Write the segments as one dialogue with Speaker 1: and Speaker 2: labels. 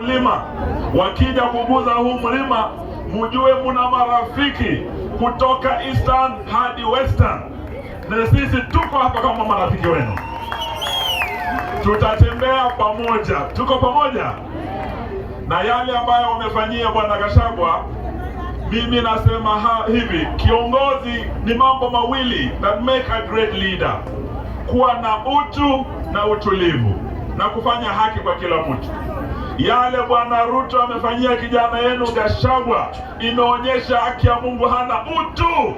Speaker 1: mlima, wakija kuguza huu mlima, mjue muna marafiki kutoka Eastern hadi Western, na sisi tuko hapa kama marafiki wenu, tutatembea pamoja, tuko pamoja. Na yale ambayo wamefanyia bwana Gachagua, mimi nasema hivi, kiongozi ni mambo mawili that make a great leader: kuwa na utu na utulivu na kufanya haki kwa kila mtu. Yale bwana Ruto amefanyia kijana yenu Gachagua imeonyesha haki ya Mungu hana utu.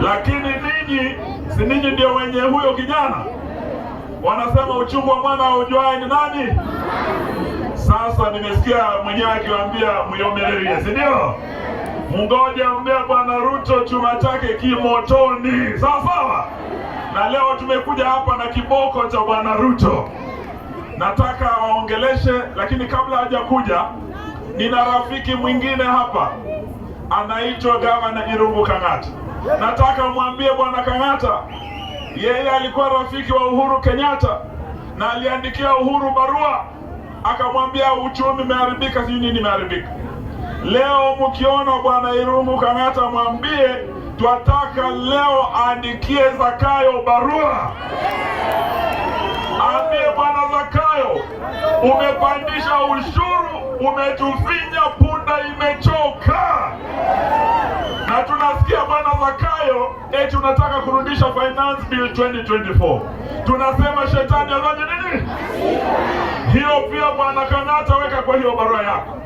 Speaker 1: Lakini ninyi, si ninyi ndio wenye huyo kijana? Wanasema uchungu wa mwana aujuaye ni nani? Sasa nimesikia mwenyewe akiwaambia myomererie, si ndio? Mungoje ambia bwana Ruto chuma chake kimotoni, sawa sawa. Na leo tumekuja hapa na kiboko cha bwana Ruto, nataka waongeleshe, lakini kabla hajakuja, nina rafiki mwingine hapa anaitwa Gavana Irungu Kang'ata. Nataka mwambie bwana Kang'ata, yeye alikuwa rafiki wa Uhuru Kenyatta na aliandikia Uhuru barua akamwambia uchumi umeharibika, sijui nini imeharibika. Leo mkiona bwana Irungu Kang'ata, mwambie twataka leo aandikie Zakayo barua, ambie bwana Zakayo, umepandisha ushuru, umetufinya, punda imechoka. Na tunasikia bwana Zakayo eti unataka kurudisha Finance Bill 2024. Tunasema shetani afanye nini? Hiyo pia bwana Kang'ata, weka kwa hiyo barua yako.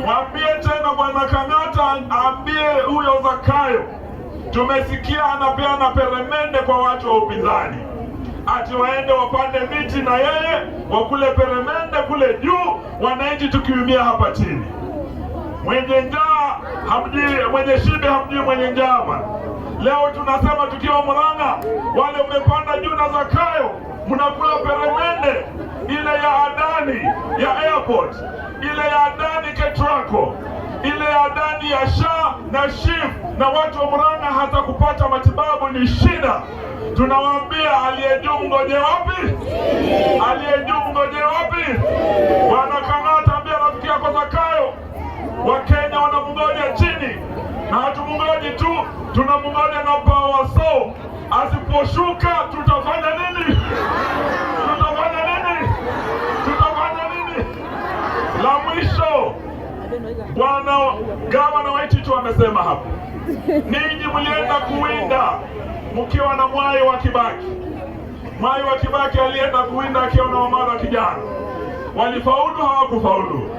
Speaker 1: Mwambie tena bwana Kang'ata, ambie huyo Zakayo, tumesikia anapeana peremende kwa watu wa upinzani, ati waende wapande miti na yeye wakule peremende kule juu, wananchi tukiumia hapa chini. Mwenye njaa hamjui, mwenye shibe hamjui mwenye njaa bwana. Leo tunasema tukiwa Murang'a, wale mmepanda juu na Zakayo, mnakula peremende ile ya Adani ya airport, ile ya Adani Ketraco, ile ya Adani ya SHA na SHIF, na watu wa Murang'a hata kupata matibabu ni shida. Tunawaambia aliye juu mngoje wapi? Aliye juu mngoje wapi? Bwana Kang'ata, ambia rafiki yako Zakayo, Wakenya wanamngoja chini, na hatumngoji tu, tunamngoja na power saw. Asiposhuka tutafanya nini? Tutafanya nini? Tutafanya nini? La mwisho, bwana gavana Waititu amesema hapa, ninyi mlienda kuwinda mkiwa na Mwai wa Kibaki. Mwai wa Kibaki alienda kuwinda akiwa na Wamara kijana, walifaulu hawakufaulu?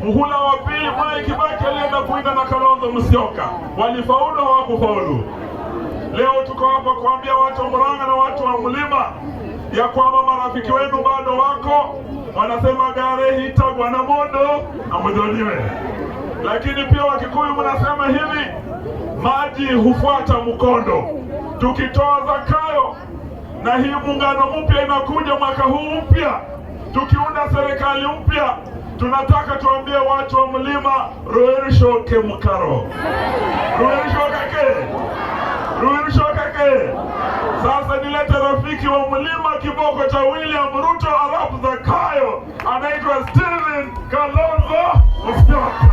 Speaker 1: Muhula wa pili Mwai Kibaki alienda kuwinda na Kalonzo Musyoka, walifaulu hawakufaulu? Leo tuko hapa kuambia watu wa Murang'a na watu wa mlima ya kwamba marafiki wenu bado wako, wanasema gare hitagwa na mondo na mudhoniwe. Lakini pia Wakikuyu mnasema hivi, maji hufuata mkondo. Tukitoa Zakayo na hii muungano mpya inakuja mwaka huu mpya, tukiunda serikali mpya, tunataka tuambie watu wa mlima, ruirishoke mkaro, ruirishokake, ruirishokake. Sasa nilete rafiki wa mlima, kiboko cha William Ruto arap Zakayo, anaitwa Stephen Kalonzo Musyoka.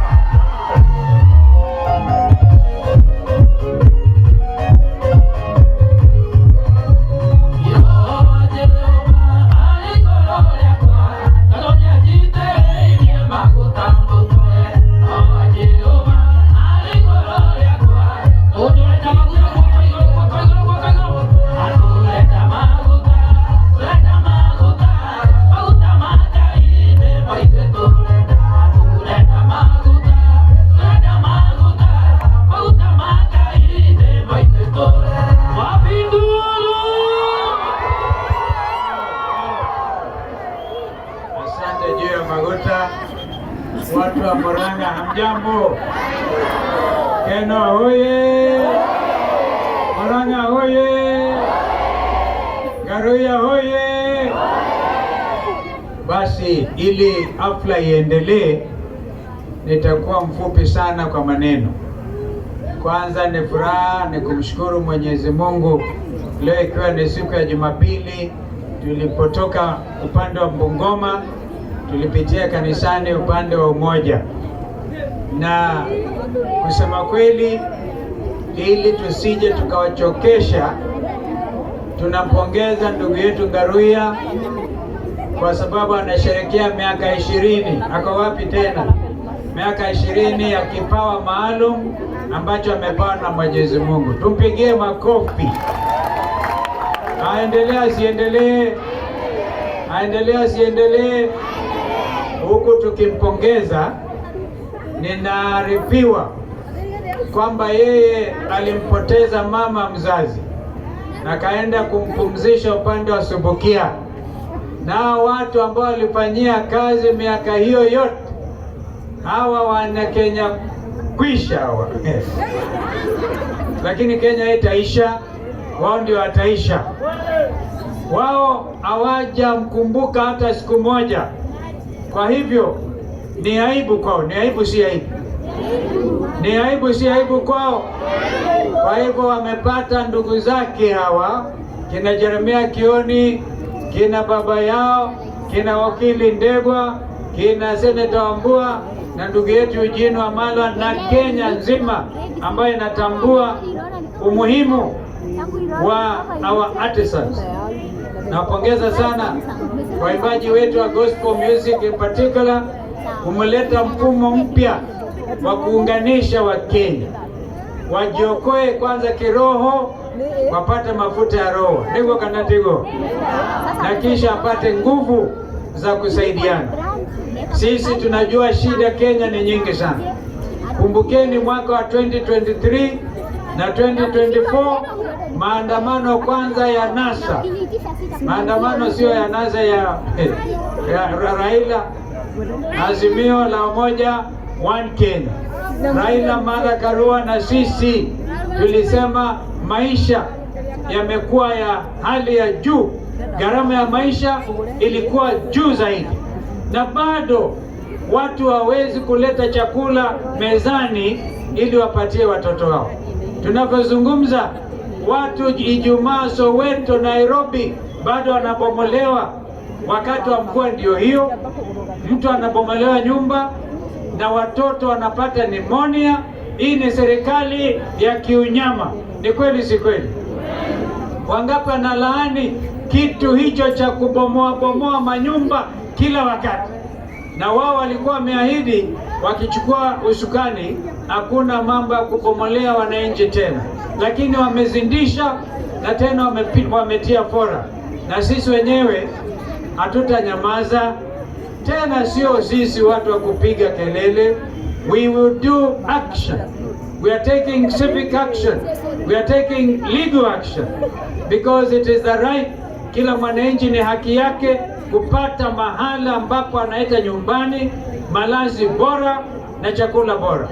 Speaker 2: Asante juu ya maguta. Watu wa Murang'a hamjambo? Keno hoye! Murang'a hoye! Ngaruiya hoye! Basi ili hafla iendelee, nitakuwa mfupi sana kwa maneno. Kwanza ni furaha ni kumshukuru Mwenyezi Mungu, leo ikiwa ni siku ya Jumapili, Tulipotoka upande wa Bungoma, tulipitia kanisani upande wa Umoja, na kusema kweli, ili tusije tukawachokesha, tunampongeza ndugu yetu Ngaruiya kwa sababu anasherehekea miaka 20. Ako wapi tena? Miaka 20 ya kipawa maalum ambacho amepewa na Mwenyezi Mungu. Tumpigie makofi. Aendelee asiendelee? Aendelee asiendelee? Huku tukimpongeza, ninaarifiwa kwamba yeye alimpoteza mama mzazi na kaenda kumpumzisha upande wa Subukia, na watu ambao walifanyia kazi miaka hiyo yote, hawa wana Kenya kwisha hawa lakini Kenya itaisha, wao ndio wataisha. Wao hawajamkumbuka hata siku moja. Kwa hivyo ni aibu kwao, ni aibu, si aibu? Ni aibu, si aibu kwao? Kwa hivyo wamepata ndugu zake hawa kina Jeremia Kioni, kina baba yao, kina wakili Ndegwa, kina Seneta Wambua na ndugu yetu Eugene Wamalwa na Kenya nzima ambayo inatambua umuhimu wa our artisans. Nawapongeza sana waimbaji wetu wa gospel music in particular, umeleta mfumo mpya wa kuunganisha Wakenya wajiokoe kwanza kiroho, wapate mafuta ya roho ndivyo kanatigo, na kisha apate nguvu za kusaidiana. Sisi tunajua shida Kenya ni nyingi sana. Kumbukeni mwaka wa 2023 na 2024 maandamano kwanza ya NASA, maandamano sio ya NASA ya Raila, Azimio la Umoja One Kenya, Raila, Martha Karua na sisi tulisema maisha yamekuwa ya hali ya juu, gharama ya maisha ilikuwa juu zaidi, na bado watu hawawezi kuleta chakula mezani ili wapatie watoto wao. Tunavyozungumza, watu Ijumaa Soweto, Nairobi bado wanabomolewa. Wakati wa mvua ndio hiyo, mtu anabomolewa nyumba na watoto wanapata pneumonia. Hii ni serikali ya kiunyama. Ni kweli si kweli? Wangapi wanalaani kitu hicho cha kubomoa bomoa manyumba kila wakati? Na wao walikuwa wameahidi wakichukua usukani hakuna mambo ya kubomolea wananchi tena, lakini wamezindisha na tena wametia fora, na sisi wenyewe hatutanyamaza tena. Sio sisi watu wa kupiga kelele, we will do action. We are taking civic action, we are taking legal action because it is the right. Kila mwananchi ni haki yake kupata mahala ambapo anaita nyumbani, malazi bora na chakula bora.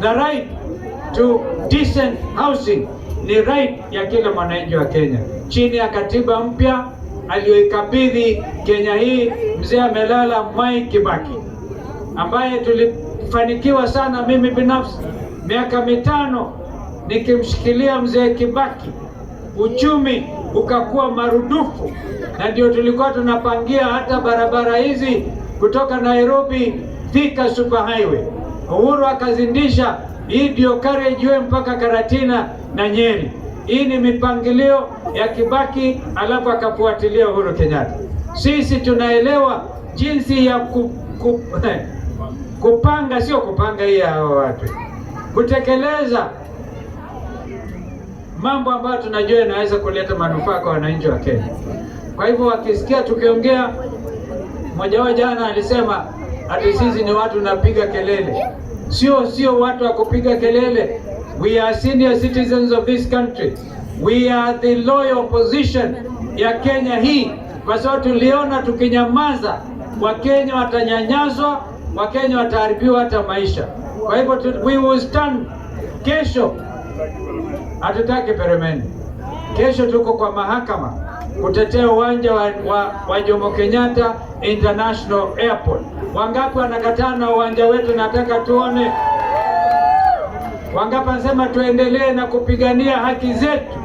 Speaker 2: The right to decent housing ni right ya kila mwananchi wa Kenya chini ya katiba mpya aliyoikabidhi Kenya hii mzee amelala Mwai Kibaki, ambaye tulifanikiwa sana. Mimi binafsi miaka 5 nikimshikilia mzee Kibaki, uchumi ukakuwa marudufu, na ndio tulikuwa tunapangia hata barabara hizi kutoka Nairobi Thika Super Highway. Uhuru akazindisha hii ndio carriageway mpaka Karatina na Nyeri. Hii ni mipangilio ya Kibaki, alafu akafuatilia Uhuru Kenyatta. Sisi tunaelewa jinsi ya kupanga, sio kupanga hii ya hawa watu, kutekeleza mambo ambayo tunajua yanaweza kuleta manufaa kwa wananchi wa Kenya. Kwa hivyo wakisikia tukiongea, mmoja wao jana alisema ati sisi ni watu tunapiga kelele. Sio watu wa kupiga kelele. We are senior citizens of this country. We are the loyal opposition ya Kenya hii, kwa sababu tuliona tukinyamaza Wakenya watanyanyaswa, Wakenya wataharibiwa hata maisha. Kwa hivyo we will stand. Kesho hatutaki peremende. Kesho tuko kwa mahakama kutetea uwanja wa Jomo Kenyatta International Airport. Wangapi wanakataa na uwanja wetu? Nataka tuone. Wangapi wanasema tuendelee na kupigania haki zetu?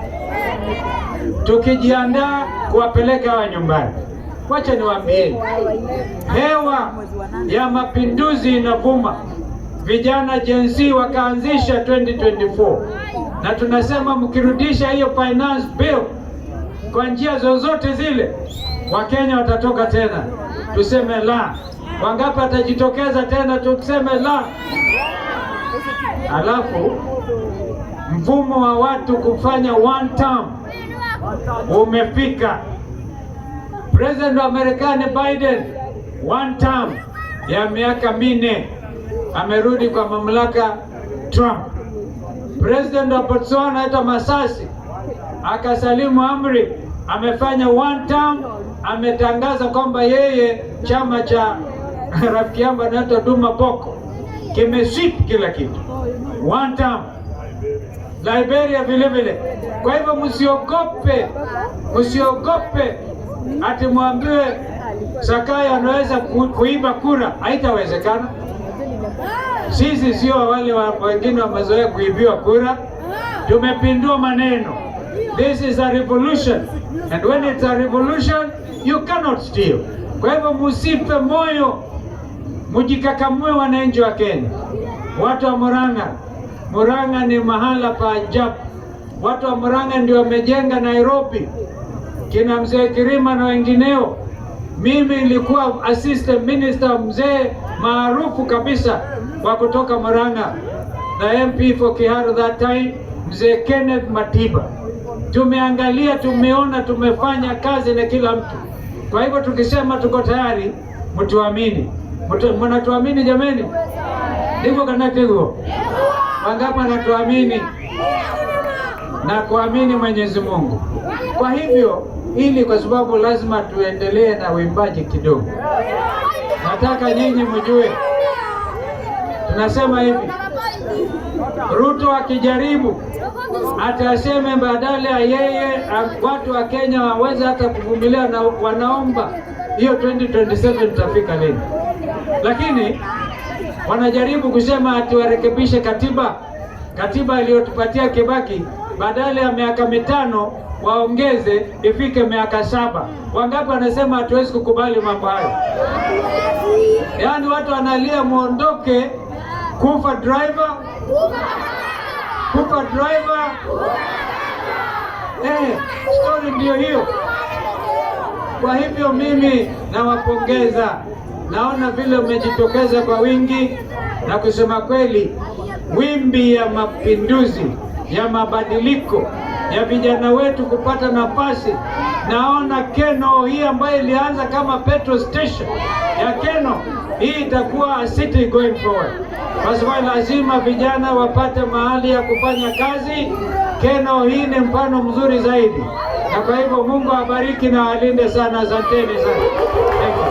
Speaker 2: Tukijiandaa kuwapeleka hawa nyumbani. Wacha niwaambieni, hewa ya mapinduzi inavuma. Vijana Gen Z wakaanzisha 2024 na tunasema mkirudisha hiyo finance bill kwa njia zozote zile, Wakenya watatoka tena, tuseme la. Wangapi watajitokeza tena tuseme la? Alafu mfumo wa watu kufanya one term umefika. President wa Marekani Biden, one term ya miaka 4, amerudi kwa mamlaka Trump. President wa Botswana anaitwa Masisi akasalimu amri, amefanya one term, ametangaza kwamba yeye chama cha rafiki yangu anaitwa Duma Boko kimesweep kila kitu, one term. Liberia vile vile. Kwa hivyo msiogope, msiogope ati mwambiwe Zakayo anaweza kuiba kura, haitawezekana. Sisi sio wale wengine wamezoea kuibiwa kura. Tumepindua maneno. This is a revolution and when it's a revolution you cannot steal. Kwa hivyo musife moyo, mujikakamue wananchi wa Kenya. Watu wa Murang'a, Murang'a ni mahala pa ajabu. Watu wa Murang'a ndio wamejenga Nairobi, kina mzee Kirima na wengineo. Mimi nilikuwa assistant minister mzee maarufu kabisa wa kutoka Murang'a, the MP for Kiharu that time, mzee Kenneth Matiba. Tumeangalia, tumeona, tumefanya kazi na kila mtu. Kwa hivyo tukisema tuko tayari, mtuamini. Mnatuamini jameni? Ndivyo kana tiguo? Wangapi wanatuamini na kuamini Mwenyezi Mungu? Kwa hivyo ili kwa sababu lazima tuendelee na uimbaji kidogo, nataka nyinyi mjue, tunasema hivi, Ruto akijaribu ataseme badala ya yeye watu wa Kenya waweze hata kuvumilia na wanaomba hiyo 2027 tutafika lini, lakini wanajaribu kusema ati warekebishe katiba, katiba iliyotupatia Kibaki, badala ya miaka 5 waongeze ifike miaka 7. Wangapi wanasema hatuwezi kukubali mambo hayo? Yaani watu wanalia muondoke, kufa driver, kufa driver. Story ndio hiyo. Kwa hivyo mimi nawapongeza, naona vile umejitokeza kwa wingi, na kusema kweli, wimbi ya mapinduzi ya mabadiliko ya vijana wetu kupata nafasi. Naona Kenol hii ambayo ilianza kama petrol station ya Kenol, hii itakuwa a city going forward, kwa sababu lazima vijana wapate mahali ya kufanya kazi. Kenol hii ni mfano mzuri zaidi, na kwa hivyo Mungu abariki na alinde sana. Asanteni sana. Thank you.